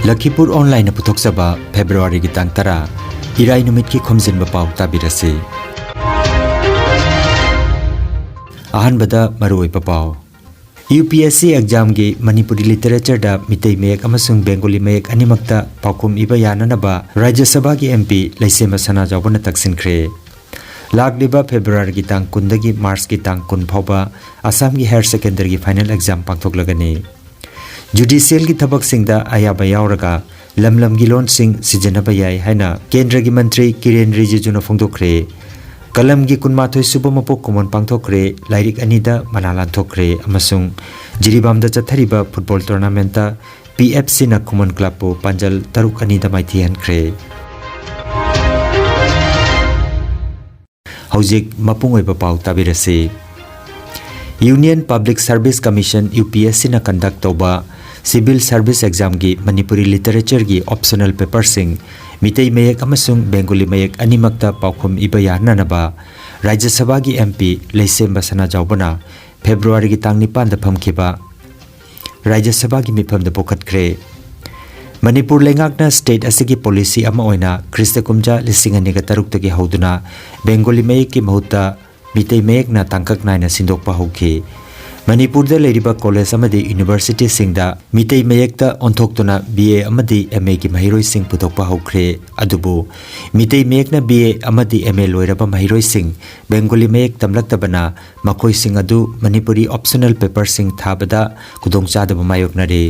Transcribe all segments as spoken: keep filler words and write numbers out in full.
ꯂꯈꯤꯄꯨꯔ ꯑꯣꯟꯂꯥꯏꯟꯅ ꯄꯨꯊꯣꯛꯆꯕ ꯐꯦꯕ꯭ꯔꯨꯋꯥꯔꯤꯒꯤ ꯇꯥꯡ ꯇꯔꯥ, ꯏꯔꯥꯏ ꯅꯨꯃꯤꯠꯀꯤ ꯈꯣꯝꯖꯤꯟꯕ ꯄꯥꯎ ꯇꯥꯕꯤꯔꯁꯤ꯫ ꯑꯍꯥꯟꯕꯗ ꯃꯔꯨꯑꯣꯏꯕ ꯄꯥꯎ꯫ ꯌꯨ ꯄꯤ ꯑꯦꯁ ꯁꯤ ꯑꯦꯛꯖꯥꯝꯒꯤ ꯃꯅꯤꯄꯨꯔꯤ ꯂꯤꯇꯔꯦꯆꯔꯗ ꯃꯤꯇꯩ ꯃꯌꯦꯛ ꯑꯃꯁꯨꯡ ꯕꯦꯡꯒꯣꯂꯤ ꯃꯌꯦꯛ ꯑꯅꯤꯃꯛꯇ ꯄꯥꯎꯈꯨꯝ ꯏꯕ ꯌꯥꯅꯅꯕ ꯔꯥꯖ꯭ꯌ ꯁꯚꯥꯒꯤ ꯑꯦꯝ ꯄꯤ ꯂꯩꯁꯦꯝꯕ ꯁꯅꯥꯖꯥꯎꯕꯅ ꯇꯛꯁꯤꯟꯈ꯭ꯔꯦ꯫ ꯂꯥꯛꯂꯤꯕ ꯐꯦꯕ꯭ꯔꯨꯋꯥꯔꯤꯒꯤ ꯇꯥꯡ ꯀꯨꯟꯗꯒꯤ ꯃꯥꯔꯆꯀꯤ ꯇꯥꯡ ꯀꯨꯟ ꯐꯥꯎꯕ ꯑꯁꯥꯝꯒꯤ ꯍꯥꯌꯔ ꯁꯦꯀꯦꯟꯗꯔꯤꯒꯤ ꯐꯥꯏꯅꯦꯜ ꯑꯦꯛꯖꯥꯝ ꯄꯥꯡꯊꯣꯛꯂꯒꯅꯤ꯫ ꯖꯨꯗꯤꯁꯤꯌꯦꯜꯒꯤ ꯊꯕꯛꯁꯤꯡꯗ ꯑꯌꯥꯕ ꯌꯥꯎꯔꯒ ꯂꯝ ꯂꯝꯒꯤ ꯂꯣꯟꯁꯤꯡ ꯁꯤꯖꯤꯟꯅꯕ ꯌꯥꯏ ꯍꯥꯏꯅ ꯀꯦꯟꯗ꯭ꯔꯒꯤ ꯃꯟꯇ꯭ꯔꯤ ꯀꯤꯔꯦꯟ ꯔꯤꯖꯤꯖꯨꯅ ꯐꯣꯡꯗꯣꯛꯈ꯭ꯔꯦ꯫ ꯀꯂꯝꯒꯤ ꯀꯨꯟꯃꯥꯊꯣꯏ ꯁꯨꯕ ꯃꯄꯣꯛ ꯀꯨꯝꯑꯣꯟ ꯄꯥꯡꯊꯣꯛꯈ꯭ꯔꯦ꯫ ꯂꯥꯏꯔꯤꯛ ꯑꯅꯤꯗ ꯃꯅꯥ ꯂꯥꯟꯊꯣꯛꯈ꯭ꯔꯦ ꯑꯃꯁꯨꯡ ꯖꯤꯔꯤꯕꯥꯝꯗ ꯆꯠꯊꯔꯤꯕ ꯐꯨꯠꯕꯣꯜ ꯇꯣꯔꯅꯥꯃꯦꯟꯠꯇ ꯄꯤ ꯑꯦꯐ ꯁꯤꯅ ꯈꯨꯃꯟ ꯀ꯭ꯂꯕꯄꯨ ꯄꯥꯟꯖꯜ ꯇꯔꯨꯛ ꯑꯅꯤꯗ ꯃꯥꯏꯊꯤꯍꯟꯈ꯭ꯔꯦ꯫ ꯍꯧꯖꯤꯛ ꯃꯄꯨꯡ ꯑꯣꯏꯕ ꯄꯥꯎ ꯇꯥꯕꯤꯔꯁꯤ꯫ Union Public Service Commission, U P S ꯁꯤꯅ ꯀꯟꯗꯛ ꯇꯧꯕ ꯁꯤꯚꯤꯜ ꯁꯔꯚꯤꯁ ꯑꯦꯛꯖꯥꯝꯒꯤ ꯃꯅꯤꯄꯨꯔꯤ ꯂꯤꯇꯔꯦꯆꯔꯒꯤ ꯑꯣꯞꯁꯅꯦꯜ ꯄꯦꯄꯔꯁꯤꯡ ꯃꯤꯇꯩ ꯃꯌꯦꯛ ꯑꯃꯁꯨꯡ ꯕꯦꯡꯒꯣꯂꯤ ꯃꯌꯦꯛ ꯑꯅꯤꯃꯛꯇ ꯄꯥꯎꯈꯨꯝ ꯏꯕ ꯌꯥꯍꯟꯅꯅꯕ ꯔꯥꯖ꯭ꯌ ꯁꯚꯥꯒꯤ ꯑꯦꯝ ꯄꯤ ꯂꯩꯁꯦꯝꯕ ꯁꯅꯥꯖꯥꯎꯕꯅ ꯐꯦꯕ꯭ꯔꯨꯋꯥꯔꯤꯒꯤ ꯇꯥꯡ ꯅꯤꯄꯥꯟꯗ ꯐꯝꯈꯤꯕ ꯔꯥꯖ꯭ꯌ ꯁꯚꯥꯒꯤ ꯃꯤꯐꯝꯗ ꯄꯨꯈꯠꯈ꯭ꯔꯦ꯫ ꯃꯅꯤꯄꯨꯔ ꯂꯩꯉꯥꯛꯅ ꯁ꯭ꯇꯦꯠ ꯑꯁꯤꯒꯤ ꯄꯣꯂꯤꯁꯤ ꯑꯃ ꯑꯣꯏꯅ ꯈ꯭ꯔꯤꯁꯇ ꯀꯨꯝꯖꯥ ꯂꯤꯁꯤꯡ ꯑꯅꯤꯒ ꯇꯔꯨꯛꯇꯒꯤ ꯍꯧꯗꯨꯅ ꯕꯦꯡꯒꯣꯂꯤ ꯃꯌꯦꯛꯀꯤ ꯃꯍꯨꯠꯇ ꯃꯤꯇꯩ ꯃꯌꯦꯛꯅ ꯇꯥꯡꯀꯛ ꯅꯥꯏꯅ ꯁꯤꯟꯗꯣꯛꯄ ꯍꯧꯈꯤ꯫ ꯃꯅꯤꯄꯨꯔꯗ ꯂꯩꯔꯤꯕ ꯀꯣꯂꯦꯖ ꯑꯃꯗꯤ ꯌꯨꯅꯤꯚꯔꯁꯤꯇꯤꯁꯤꯡꯗ ꯃꯤꯇꯩ ꯃꯌꯦꯛꯇ ꯑꯣꯟꯊꯣꯛꯇꯨꯅ ꯕꯤ ꯑꯦ ꯑꯃꯗꯤ ꯑꯦꯝ ꯑꯦꯒꯤ ꯃꯍꯩꯔꯣꯏꯁꯤꯡ ꯄꯨꯊꯣꯛꯄ ꯍꯧꯈ꯭ꯔꯦ꯫ ꯑꯗꯨꯕꯨ ꯃꯤꯇꯩ ꯃꯌꯦꯛꯅ ꯕꯤ ꯑꯦ ꯑꯃꯗꯤ ꯑꯦꯝ ꯑꯦ ꯂꯣꯏꯔꯕ ꯃꯍꯩꯔꯣꯏꯁꯤꯡ ꯕꯦꯡꯒꯣꯂꯤ ꯃꯌꯦꯛ ꯇꯝꯂꯛꯇꯕꯅ ꯃꯈꯣꯏꯁꯤꯡ ꯑꯗꯨ ꯃꯅꯤꯄꯨꯔꯤ ꯑꯣꯞꯁꯅꯦꯜ ꯄꯦꯄꯔꯁꯤꯡ ꯊꯥꯕꯗ ꯈꯨꯗꯣꯡꯆꯥꯗꯕ ꯃꯥꯌꯣꯛꯅꯔꯤ꯫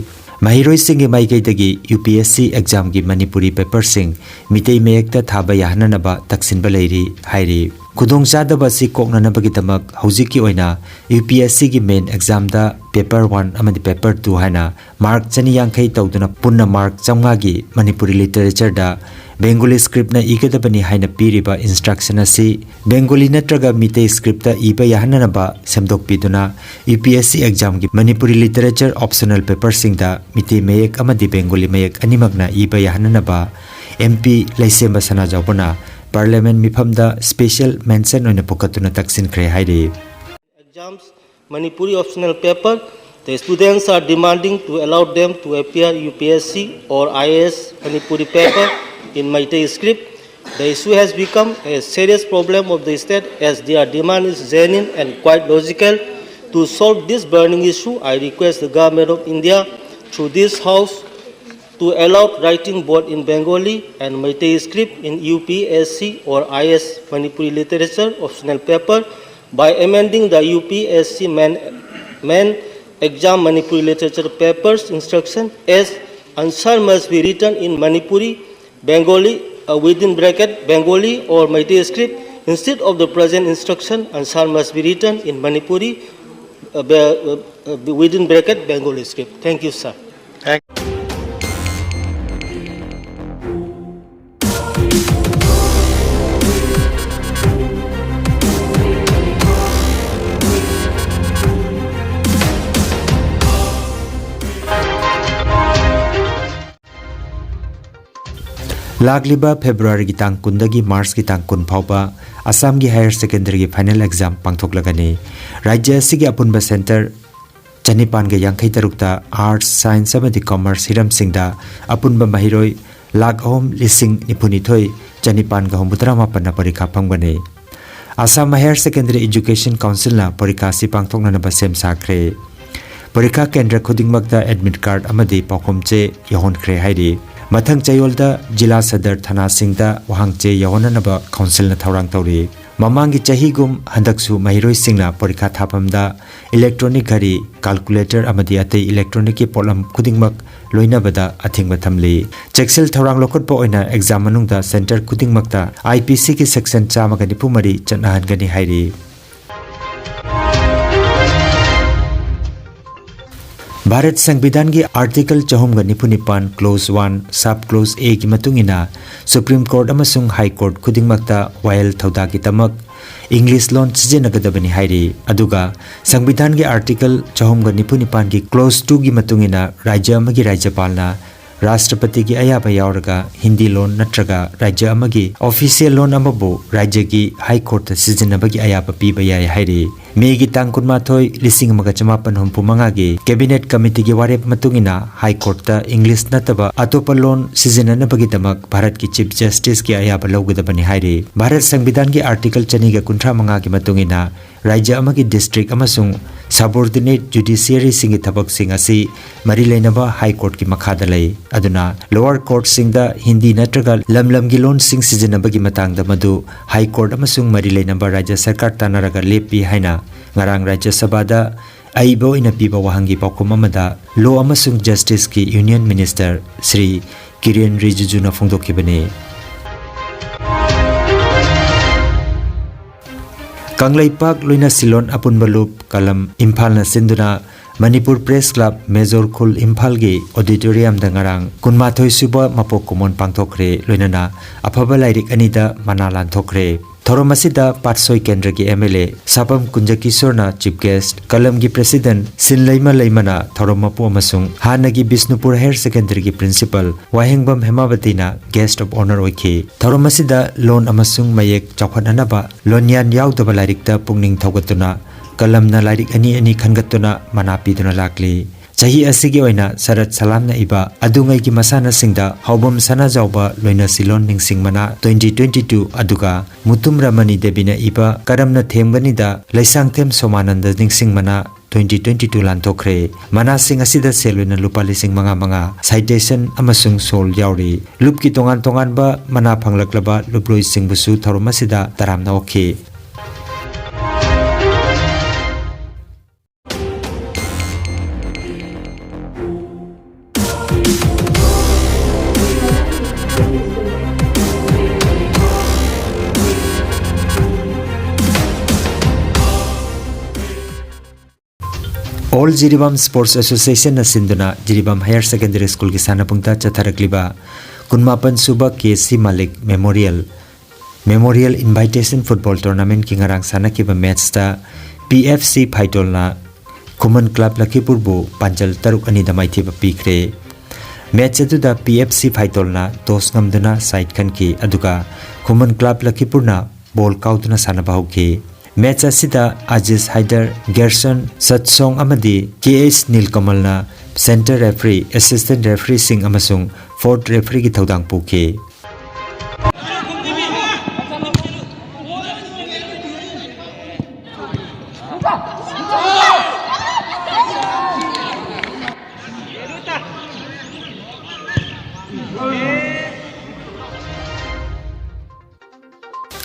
ꯃꯍꯩꯔꯣꯏꯁꯤꯡꯒꯤ ꯃꯥꯏꯀꯩꯗꯒꯤ ꯌꯨ ꯄꯤ ꯑꯦꯁ ꯁꯤ ꯑꯦꯛꯖꯥꯝꯒꯤ ꯃꯅꯤꯄꯨꯔꯤ ꯄꯦꯄꯔꯁꯤꯡ ꯃꯤꯇꯩ ꯃꯌꯦꯛꯇ ꯊꯥꯕ ꯌꯥꯍꯟꯅꯅꯕ ꯇꯛꯁꯤꯟꯕ ꯂꯩꯔꯤ ꯍꯥꯏꯔꯤ꯫ ꯈꯨꯗꯣꯡꯆꯥꯗꯕ ꯑꯁꯤ ꯀꯣꯛꯅꯅꯕꯒꯤꯗꯃꯛ ꯍꯧꯖꯤꯛꯀꯤ ꯑꯣꯏꯅ ꯌꯨ ꯄꯤ ꯑꯦꯁ ꯁꯤꯒꯤ ꯃꯦꯟ ꯑꯦꯛꯖꯥꯝꯗ ꯄꯦꯄꯔ ꯋꯥꯟ ꯑꯃꯗꯤ ꯄꯦꯄꯔ ꯇꯨ ꯍꯥꯏꯅ ꯃꯥꯔꯛ ꯆꯅꯤ ꯌꯥꯡꯈꯩ ꯇꯧꯗꯨꯅ ꯄꯨꯟꯅ ꯃꯥꯔꯛ ꯆꯥꯝꯃꯉꯥꯒꯤ ꯃꯅꯤꯄꯨꯔꯤ ꯂꯤꯇꯔꯦꯆꯔꯗ ꯕꯦꯡꯒꯣꯂꯤ ꯁ꯭ꯀ꯭ꯔꯤꯞꯅ ꯏꯒꯗꯕꯅꯤ ꯍꯥꯏꯅ ꯄꯤꯔꯤꯕ ꯏꯟꯁꯇ꯭ꯔꯛꯁꯟ ꯑꯁꯤ ꯕꯦꯡꯒꯣꯂꯤ ꯅꯠꯇ꯭ꯔꯒ ꯃꯤꯇꯩ ꯁ꯭ꯀ꯭ꯔꯤꯞꯇ ꯏꯕ ꯌꯥꯍꯟꯅꯅꯕ ꯁꯦꯝꯗꯣꯛꯄꯤꯗꯨꯅ ꯌꯨ ꯄꯤ ꯑꯦꯁ ꯁꯤ ꯑꯦꯛꯖꯥꯝꯒꯤ ꯃꯅꯤꯄꯨꯔꯤ ꯂꯤꯇꯔꯦꯆꯔ ꯑꯣꯞꯁꯅꯦꯜ ꯄꯦꯄꯔꯁꯤꯡꯗ ꯃꯤꯇꯩ ꯃꯌꯦꯛ ꯑꯃꯗꯤ ꯕꯦꯡꯒꯣꯂꯤ ꯃꯌꯦꯛ ꯑꯅꯤꯃꯛꯅ ꯏꯕ ꯌꯥꯍꯟꯅꯅꯕ ꯑꯦꯝ ꯄꯤ ꯂꯩꯁꯦꯝꯕ ꯁꯅꯥꯖꯥꯎꯕꯅ ꯄꯥꯔꯂꯤꯌꯥꯃꯦꯟꯠ ꯃꯤꯐꯝꯗ ꯁ꯭ꯄꯦꯁꯤꯌꯦꯜ ꯃꯦꯟꯁꯟ ꯑꯣꯏꯅ ꯄꯨꯈꯠꯇꯨꯅ ꯇꯛꯁꯤꯟꯈ꯭ꯔꯦ ꯍꯥꯏꯔꯤ꯫ Exams, Manipuri optional paper, The students are demanding to allow them to appear U P S C or I A S Manipuri paper in Meitei script. The issue has become a serious problem of the state as their demand is genuine and quite logical. To solve this burning issue, I request the Government of India through this House to allow writing both in Bengali and Meitei script in U P S C or I A S Manipuri literature optional paper by amending the U P S C main, main exam Manipuri literature papers instruction as answer must be written in Manipuri, Bengali, uh, within bracket, Bengali or Meitei script instead of the present instruction, answer must be written in Manipuri, uh, be- uh, uh, within bracket, Bengali script. Thank you, sir. ꯂꯥꯛꯂꯤꯕ ꯐꯦꯕ꯭ꯔꯨꯋꯥꯔꯤꯒꯤ ꯇꯥꯡ ꯀꯨꯟꯗꯒꯤ ꯃꯥꯔꯆꯀꯤ ꯇꯥꯡ ꯀꯨꯟ ꯐꯥꯎꯕ ꯑꯁꯥꯝꯒꯤ higher ꯁꯦꯀꯦꯟꯗꯔꯤꯒꯤ final exam ꯄꯥꯡꯊꯣꯛꯂꯒꯅꯤ꯫ ꯔꯥꯖ꯭ꯌ ꯑꯁꯤꯒꯤ ꯑꯄꯨꯟꯕ ꯁꯦꯟꯇꯔ ꯆꯅꯤꯄꯥꯟꯒ ꯌꯥꯡꯈꯩ ꯇꯔꯨꯛꯇ ꯑꯥꯔꯠꯁ, ꯁꯥꯏꯟꯁ ꯑꯃꯗꯤ ꯀꯣꯃꯔꯁ ꯍꯤꯔꯝꯁꯤꯡꯗ ꯑꯄꯨꯟꯕ ꯃꯍꯩꯔꯣꯏ ꯂꯥꯈ ꯑꯍꯨꯝ ꯂꯤꯁꯤꯡ ꯅꯤꯐꯨꯅꯤꯊꯣꯏ ꯆꯅꯤꯄꯥꯟꯒ ꯍꯨꯝꯐꯨꯇꯔꯥ ꯃꯥꯄꯟꯅ ꯄꯔꯤꯈꯥ ꯐꯝꯒꯅꯤ꯫ ꯑꯁꯥꯝ ꯍꯥꯌꯔ ꯁꯦꯀꯦꯟꯗꯔꯤ ꯏꯖꯨꯀꯦꯁꯟ ꯀꯥꯎꯟꯁꯤꯜꯅ ꯄꯔꯤꯈꯥ ꯑꯁꯤ ꯄꯥꯡꯊꯣꯛꯅꯅꯕ ꯁꯦꯝ ꯁꯥꯈ꯭ꯔꯦ꯫ ꯄꯔꯤꯈꯥ ꯀꯦꯟꯗ꯭ꯔ ꯈꯨꯗꯤꯡꯃꯛꯇ ꯑꯦꯗꯃꯤꯠ ꯀꯥꯔꯗ ꯑꯃꯗꯤ ꯄꯥꯎꯈꯨꯝ ꯆꯦ ꯌꯧꯍꯟꯈ꯭ꯔꯦ ꯍꯥꯏꯔꯤ꯫ ꯃꯊꯪ ꯆꯌꯣꯜꯗ ꯖꯤꯂꯥ ꯁꯗꯔ ꯊꯥꯅꯥꯁꯤꯡꯗ ꯋꯥꯍꯪ ꯆꯦ ꯌꯧꯍꯟꯅꯅꯕ ꯀꯥꯎꯟꯁꯤꯜꯅ ꯊꯧꯔꯥꯡ ꯇꯧꯔꯤ꯫ ꯃꯃꯥꯡꯒꯤ ꯆꯍꯤꯒꯨꯝ ꯍꯟꯗꯛꯁꯨ ꯃꯍꯩꯔꯣꯏꯁꯤꯡꯅ ꯄꯔꯤꯈꯥ ꯊꯥꯐꯝꯗ ꯏꯂꯦꯛꯇ꯭ꯔꯣꯅꯤꯛ ꯘꯔꯤ, ꯀꯥꯜꯀꯨꯂꯦꯇꯔ ꯑꯃꯗꯤ ꯑꯇꯩ ꯏꯂꯦꯛꯇ꯭ꯔꯣꯅꯤꯛꯀꯤ ꯄꯣꯠꯂꯝ ꯈꯨꯗꯤꯡꯃꯛ ꯂꯣꯏꯅꯕꯗ ꯑꯊꯤꯡꯕ ꯊꯝꯂꯤ꯫ ꯆꯦꯛꯁꯤꯜ ꯊꯧꯔꯥꯡ ꯂꯧꯈꯠꯄ ꯑꯣꯏꯅ ꯑꯦꯛꯖꯥꯝ ꯃꯅꯨꯡꯗ ꯁꯦꯟꯇꯔ ꯈꯨꯗꯤꯡꯃꯛꯇ ꯑꯥꯏ ꯄꯤ ꯁꯤꯒꯤ ꯁꯦꯛꯁꯟ ꯆꯥꯝꯃꯒ ꯅꯤꯐꯨ ꯃꯔꯤ ꯆꯠꯅꯍꯟꯒꯅꯤ ꯍꯥꯏꯔꯤ꯫ ꯚꯥꯔꯠ ꯁꯪꯕꯤꯙꯥꯟꯒꯤ ꯑꯥꯔꯇꯤꯀꯜ ꯆꯍꯨꯝꯒ ꯅꯤꯐꯨ ꯅꯤꯄꯥꯟ, ꯀ꯭ꯂꯣꯖ ꯋꯥꯟ, ꯁꯕ ꯀ꯭ꯂꯣꯖ ꯑꯦꯒꯤ ꯃꯇꯨꯡ ꯏꯟꯅ ꯁꯨꯄ꯭ꯔꯤꯝ ꯀꯣꯔꯠ ꯑꯃꯁꯨꯡ ꯍꯥꯏ ꯀꯣꯔꯠ ꯈꯨꯗꯤꯡꯃꯛꯇ ꯋꯥꯌꯦꯜ ꯊꯧꯗꯥꯡꯒꯤꯗꯃꯛ ꯏꯪꯂꯤꯁ ꯂꯣꯟ ꯁꯤꯖꯤꯟꯅꯒꯗꯕꯅꯤ ꯍꯥꯏꯔꯤ꯫ ꯑꯗꯨꯒ ꯁꯪꯕꯤꯙꯥꯟꯒꯤ ꯑꯥꯔꯇꯤꯀꯜ ꯆꯍꯨꯝꯒ ꯅꯤꯐꯨ ꯅꯤꯄꯥꯟꯒꯤ ꯀ꯭ꯂꯣꯖ ꯇꯨꯒꯤ ꯃꯇꯨꯡ ꯏꯟꯅ ꯔꯥꯖ꯭ꯌ ꯑꯃꯒꯤ ꯔꯥꯖ꯭ꯌꯄꯥꯜꯅ ꯔꯥꯁꯇ꯭ꯔꯄꯇꯤꯒꯤ ꯑꯌꯥꯕ ꯌꯥꯎꯔꯒ ꯍꯤꯟꯗꯤ ꯂꯣꯟ ꯅꯠꯇ꯭ꯔꯒ ꯔꯥꯖ꯭ꯌ ꯑꯃꯒꯤ ꯑꯣꯐꯤꯁꯤꯌꯦꯜ ꯂꯣꯟ ꯑꯃꯕꯨ ꯔꯥꯖ꯭ꯌꯒꯤ ꯍꯥꯏ ꯀꯣꯔꯠꯇ ꯁꯤꯖꯤꯟꯅꯕꯒꯤ ꯑꯌꯥꯕ ꯄꯤꯕ ꯌꯥꯏ ꯍꯥꯏꯔꯤ꯫ ꯃꯦꯒꯤ ꯇꯥꯡ ꯀꯨꯟꯃꯥꯊꯣꯏ, ꯂꯤꯁꯤꯡ ꯑꯃꯒ ꯆꯃꯥꯄꯟ ꯍꯨꯝꯐꯨ ꯃꯉꯥꯒꯤ ꯀꯦꯕꯤꯅꯦꯠ ꯀꯃꯤꯇꯤꯒꯤ ꯋꯥꯔꯦꯞ ꯃꯇꯨꯡ ꯏꯟꯅ ꯍꯥꯏ ꯀꯣꯔꯠꯇ ꯏꯪꯂꯤꯁ ꯅꯠꯇꯕ ꯑꯇꯣꯞꯄ ꯂꯣꯟ ꯁꯤꯖꯤꯟꯅꯅꯕꯒꯤꯗꯃꯛ ꯚꯥꯔꯠꯀꯤ ꯆꯤꯐ ꯖꯁꯇꯤꯁꯀꯤ ꯑꯌꯥꯕ ꯂꯧꯒꯗꯕꯅꯤ ꯍꯥꯏꯔꯤ꯫ ꯚꯥꯔꯠ ꯁꯪꯕꯤꯙꯥꯟꯒꯤ ꯑꯥꯔꯇꯤꯀꯜ ꯆꯅꯤꯒ ꯀꯨꯟꯊ꯭ꯔꯥ ꯃꯉꯥꯒꯤ ꯃꯇꯨꯡ ꯏꯟꯅ ꯔꯥꯖ꯭ꯌ ꯑꯃꯒꯤ ꯗꯤꯁꯇ꯭ꯔꯤꯛ ꯑꯃꯁꯨꯡ ꯁꯕꯑꯣꯔꯗꯤꯅꯦꯠ ꯖꯨꯗꯤꯁꯤꯌꯔꯤꯁꯤꯡꯒꯤ ꯊꯕꯛꯁꯤꯡ ꯑꯁꯤ ꯃꯔꯤ ꯂꯩꯅꯕ ꯍꯥꯏ ꯀꯣꯔꯠꯀꯤ ꯃꯈꯥꯗ ꯂꯩ꯫ ꯑꯗꯨꯅ ꯂꯣꯋꯔ ꯀꯣꯔꯠꯁꯤꯡꯗ ꯍꯤꯟꯗꯤ ꯅꯠꯇ꯭ꯔꯒ ꯂꯝ ꯂꯝꯒꯤ ꯂꯣꯟꯁꯤꯡ ꯁꯤꯖꯤꯟꯅꯕꯒꯤ ꯃꯇꯥꯡꯗ ꯃꯗꯨ ꯍꯥꯏ ꯀꯣꯔꯠ ꯑꯃꯁꯨꯡ ꯃꯔꯤ ꯂꯩꯅꯕ ꯔꯥꯖ꯭ꯌ ꯁꯔꯀꯥꯔ ꯇꯥꯟꯅꯔꯒ ꯂꯦꯞꯄꯤ ꯍꯥꯏꯅ ꯉꯔꯥꯡ ꯔꯥꯖ꯭ꯌ ꯁꯚꯥꯗ ꯑꯏꯕ ꯑꯣꯏꯅ ꯄꯤꯕ ꯋꯥꯍꯪꯒꯤ ꯄꯥꯎꯈꯨꯝ ꯑꯃꯗ ꯂꯣ ꯑꯃꯁꯨꯡ ꯖꯁꯇꯤꯁꯀꯤ ꯌꯨꯅꯤꯌꯟ ꯃꯤꯅꯤꯁꯇꯔ ꯁ꯭ꯔꯤ ꯀꯤꯔꯦꯟ ꯔꯤꯖꯤꯖꯨꯅ ꯐꯣꯡꯗꯣꯛꯈꯤꯕꯅꯤ꯫ ꯀꯪꯂꯩꯄꯥꯛ ꯂꯣꯏꯅ ꯁꯤꯂꯣꯟ ꯑꯄꯨꯟꯕ ꯂꯨꯞ ꯀꯂꯝ ꯏꯝꯐꯥꯜꯅ ꯁꯤꯟꯗꯨꯅ ꯃꯅꯤꯄꯨꯔ ꯄ꯭ꯔꯦꯁ ꯀ꯭ꯂꯕ ꯃꯦꯖꯣꯔ ꯈꯨꯜ ꯏꯝꯐꯥꯜꯒꯤ ꯑꯣꯗꯤꯇꯣꯔꯤꯌꯝꯗ ꯉꯔꯥꯡ ꯀꯨꯟꯃꯥꯊꯣꯏ ꯁꯨꯕ ꯃꯄꯣꯛ ꯀꯨꯝꯑꯣꯟ ꯄꯥꯡꯊꯣꯛꯈ꯭ꯔꯦ꯫ ꯂꯣꯏꯅꯅ ꯑꯐꯕ ꯂꯥꯏꯔꯤꯛ ꯑꯅꯤꯗ ꯃꯅꯥ ꯂꯥꯟꯊꯣꯛꯈ꯭ꯔꯦ꯫ ꯊꯧꯔꯝ ꯑꯁꯤꯗ ꯄꯥꯠꯁꯣꯏ ꯀꯦꯟꯗ꯭ꯔꯒꯤ ꯑꯦꯝ ꯑꯦꯜ ꯑꯦ ꯁꯥꯄꯝ ꯀꯨꯟꯖꯀꯤꯁꯣꯔꯅ ꯆꯤꯐ ꯒꯦꯁ꯭ꯠ, ꯀꯂꯝꯒꯤ ꯄ꯭ꯔꯦꯁꯤꯗꯦꯟꯠ ꯁꯤꯟꯂꯩꯃ ꯂꯩꯃꯅ ꯊꯧꯔꯝ ꯃꯄꯨ ꯑꯃꯁꯨꯡ ꯍꯥꯟꯅꯒꯤ ꯕꯤꯁꯅꯨꯄꯨꯔ ꯍꯥꯌꯔ ꯁꯦꯀꯦꯟꯗꯔꯤꯒꯤ ꯄ꯭ꯔꯤꯟꯁꯤꯄꯜ ꯋꯥꯍꯦꯡꯕꯝ ꯍꯦꯃꯥꯕꯇꯤꯅ ꯒꯦꯁ꯭ꯠ ꯑꯣꯐ ꯑꯣꯅꯔ ꯑꯣꯏꯈꯤ꯫ ꯊꯧꯔꯝ ꯑꯁꯤꯗ ꯂꯣꯟ ꯑꯃꯁꯨꯡ ꯃꯌꯦꯛ ꯆꯥꯎꯈꯠꯅꯅꯕ ꯂꯣꯟꯌꯥꯟ ꯌꯥꯎꯗꯕ ꯂꯥꯏꯔꯤꯛꯇ ꯄꯨꯛꯅꯤꯡ ꯊꯧꯒꯠꯇꯨꯅ ꯀꯂꯝꯅ ꯂꯥꯏꯔꯤꯛ ꯑꯅꯤ ꯑꯅꯤ ꯈꯟꯒꯠꯇꯨꯅ ꯃꯅꯥ ꯄꯤꯗꯨꯅ ꯂꯥꯛꯂꯤ꯫ ꯆꯍꯤ ꯑꯁꯤꯒꯤ ꯑꯣꯏꯅ ꯁꯔꯠ ꯁꯂꯥꯝꯅ ꯏꯕ ꯑꯗꯨꯉꯩꯒꯤ ꯃꯁꯥꯟꯅꯁꯤꯡꯗ ꯍꯥꯎꯕꯝ ꯁꯅꯥꯖꯥꯎꯕ ꯂꯣꯏꯅ ꯁꯤꯂꯣꯟ ꯅꯤꯡꯁꯤꯡ ꯃꯅꯥ twenty twenty-two, ꯑꯗꯨꯒ ꯃꯨꯇꯨꯝ ꯔꯃꯅꯤ ꯗꯦꯕꯤꯅ ꯏꯕ ꯀꯔꯝꯅ ꯊꯦꯝꯒꯅꯤꯗ ꯂꯩꯁꯥꯡꯊꯦꯝ ꯁꯣꯃꯥꯅꯟꯗ ꯅꯤꯡꯁꯤꯡ ꯃꯅꯥ twenty twenty-two ꯂꯥꯟꯊꯣꯛꯈ꯭ꯔꯦ꯫ ꯃꯅꯥꯁꯤꯡ ꯑꯁꯤꯗ ꯁꯦꯜ ꯑꯣꯏꯅ ꯂꯨꯄꯥ ꯂꯤꯁꯤꯡ ꯃꯉꯥ ꯃꯉꯥ, ꯁꯥꯏꯇꯦꯁꯟ ꯑꯃꯁꯨꯡ ꯁꯣꯜ ꯌꯥꯎꯔꯤ꯫ ꯂꯨꯞꯀꯤ ꯇꯣꯉꯥꯟ ꯇꯣꯉꯥꯟꯕ ꯃꯅꯥ ꯐꯪꯂꯛꯂꯕ ꯂꯨꯞꯂꯣꯏꯁꯤꯡꯕꯨꯁꯨ ꯊꯧꯔꯝ ꯑꯁꯤꯗ ꯇꯔꯥꯝꯅ ꯑꯣꯛꯈꯤ꯫ ꯑꯣꯜ ꯖꯤꯔꯤꯕꯥꯝ ꯁ꯭ꯄꯣꯔꯠꯁ ꯑꯦꯁꯣꯁꯤꯌꯦꯁꯟꯅ ꯁꯤꯟꯗꯨꯅ ꯖꯤꯔꯤꯕꯥꯝ ꯍꯥꯌꯔ ꯁꯦꯀꯦꯟꯗꯔꯤ ꯁ꯭ꯀꯨꯜꯒꯤ ꯁꯥꯟꯅꯄꯨꯡꯗ ꯆꯠꯊꯔꯛꯂꯤꯕ ꯀꯨꯟꯃꯥꯄꯟ ꯁꯨꯕ ꯀꯦ ꯁꯤ ꯃꯥꯂꯤꯛ ꯃꯦꯃꯣꯔꯤꯌꯦꯜ, ꯃꯦꯃꯣꯔꯤꯌꯦꯜ ꯏꯟꯚꯥꯏꯇꯦꯁꯟ ꯐꯨꯠꯕꯣꯜ ꯇꯣꯔꯅꯥꯃꯦꯟꯠꯀꯤ ꯉꯔꯥꯡ ꯁꯥꯟꯅꯈꯤꯕ ꯃꯦꯠꯆꯇ ꯄꯤ ꯑꯦꯐ ꯁꯤ ꯐꯥꯏꯇꯣꯜꯅ ꯈꯨꯃꯟ ꯀ꯭ꯂꯕ ꯂꯈꯤꯄꯨꯔꯕꯨ ꯄꯥꯟꯖꯜ ꯇꯔꯨꯛ ꯑꯅꯤꯗ ꯃꯥꯏꯊꯤꯕ ꯄꯤꯈ꯭ꯔꯦ꯫ ꯃꯦꯆ ꯑꯗꯨꯗ P F C ꯐꯥꯏꯇꯣꯜꯅ toss ꯉꯝꯗꯨꯅ side ꯈꯟꯈꯤ, ꯑꯗꯨꯒ ꯈꯨꯃꯟ ꯀ꯭ꯂꯕ ꯂꯈꯤꯄꯨꯔꯅ ꯕꯣꯜ ꯀꯥꯎꯗꯨꯅ ꯁꯥꯟꯅꯕ ꯍꯧꯈꯤ꯫ ꯃꯦꯆ ꯑꯁꯤꯗ ꯑꯖꯤꯖ ꯍꯥꯏꯗꯔ, ꯒꯦꯔꯁꯟ ꯁꯠꯁꯣꯡ ꯑꯃꯗꯤ ꯀꯦ ꯑꯦꯁ ꯅꯤꯜꯀꯃꯜꯅ ꯁꯦꯟꯇꯔ ꯔꯦꯐ꯭ꯔꯤ, ꯑꯦꯁꯤꯁꯇꯦꯟ ꯔꯦꯐ꯭ꯔꯤꯁꯤꯡ ꯑꯃꯁꯨꯡ ꯐꯣꯔꯠ ꯔꯦꯐ꯭ꯔꯤꯒꯤ ꯊꯧꯗꯥꯡ ꯄꯨꯈꯤ꯫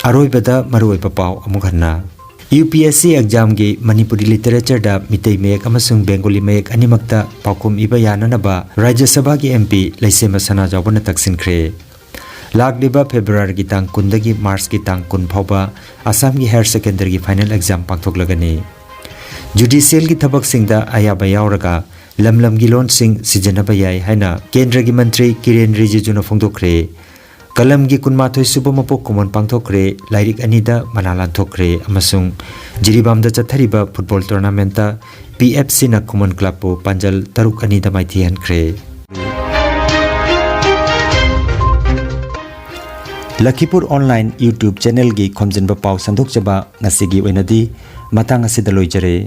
ꯑꯔꯣꯏꯕꯗ ꯃꯔꯨꯑꯣꯏꯕ ꯄꯥꯎ ꯑꯃꯨꯛ ꯍꯟꯅ꯫ ꯌꯨ ꯄꯤ ꯑꯦꯁ ꯁꯤ ꯑꯦꯛꯖꯥꯝꯒꯤ ꯃꯅꯤꯄꯨꯔꯤ ꯂꯤꯇꯔꯦꯆꯔꯗ ꯃꯤꯇꯩ ꯃꯌꯦꯛ ꯑꯃꯁꯨꯡ ꯕꯦꯡꯒꯣꯂꯤ ꯃꯌꯦꯛ ꯑꯅꯤꯃꯛꯇ ꯄꯥꯎꯈꯨꯝ ꯏꯕ ꯌꯥꯅꯅꯕ ꯔꯥꯖ꯭ꯌ ꯁꯚꯥꯒꯤ ꯑꯦꯝ ꯄꯤ ꯂꯩꯁꯦꯝꯕ ꯁꯅꯥꯖꯥꯎꯕꯅ ꯇꯛꯁꯤꯟꯈ꯭ꯔꯦ꯫ ꯂꯥꯛꯂꯤꯕ ꯐꯦꯕ꯭ꯔꯨꯋꯥꯔꯤꯒꯤ ꯇꯥꯡ ꯀꯨꯟꯗꯒꯤ ꯃꯥꯔꯆꯀꯤ ꯇꯥꯡ ꯀꯨꯟ ꯐꯥꯎꯕ ꯑꯁꯥꯝꯒꯤ ꯍꯥꯌꯔ ꯁꯦꯀꯦꯟꯗꯔꯤꯒꯤ ꯐꯥꯏꯅꯦꯜ ꯑꯦꯛꯖꯥꯝ ꯄꯥꯡꯊꯣꯛꯂꯒꯅꯤ꯫ ꯖꯨꯗꯤꯁꯤꯌꯦꯜꯒꯤ ꯊꯕꯛꯁꯤꯡꯗ ꯑꯌꯥꯕ ꯌꯥꯎꯔꯒ ꯂꯝ ꯂꯝꯒꯤ ꯂꯣꯟꯁꯤꯡ ꯁꯤꯖꯤꯟꯅꯕ ꯌꯥꯏ ꯍꯥꯏꯅ ꯀꯦꯟꯗ꯭ꯔꯒꯤ ꯃꯟꯇ꯭ꯔꯤ ꯀꯤꯔꯦꯟ ꯔꯤꯖꯤꯖꯨꯅ ꯐꯣꯡꯗꯣꯛꯈ꯭ꯔꯦ꯫ ꯀꯂꯝꯒꯤ ꯀꯨꯟꯃꯥꯊꯣꯏ ꯁꯨꯕ ꯃꯄꯣꯛ ꯀꯨꯝꯑꯣꯟ ꯄꯥꯡꯊꯣꯛꯈ꯭ꯔꯦ, ꯂꯥꯏꯔꯤꯛ ꯑꯅꯤꯗ ꯃꯅꯥ ꯂꯥꯟꯊꯣꯛꯈ꯭ꯔꯦ ꯑꯃꯁꯨꯡ ꯖꯤꯔꯤꯕꯥꯝꯗ ꯆꯠꯊꯔꯤꯕ ꯐꯨꯠꯕꯣꯜ ꯇꯣꯔꯅꯥꯃꯦꯟꯠꯇ ꯄꯤ ꯑꯦꯐ ꯁꯤꯅ ꯈꯨꯃꯟ ꯀ꯭ꯂꯕꯄꯨ ꯄꯥꯟꯖꯜ ꯇꯔꯨꯛ ꯑꯅꯤꯗ ꯃꯥꯏꯊꯤꯍꯟꯈ꯭ꯔꯦ꯫ ꯂꯈꯤꯄꯨꯔ ꯑꯣꯟꯂꯥꯏꯟ YouTube ꯆꯦꯅꯦꯜꯒꯤ ꯈꯣꯝꯖꯤꯟꯕ ꯄꯥꯎ ꯁꯟꯗꯣꯛꯆꯕ ꯉꯁꯤꯒꯤ ꯑꯣꯏꯅꯗꯤ ꯃꯇꯥꯡ ꯑꯁꯤꯗ ꯂꯣꯏꯖꯔꯦ꯫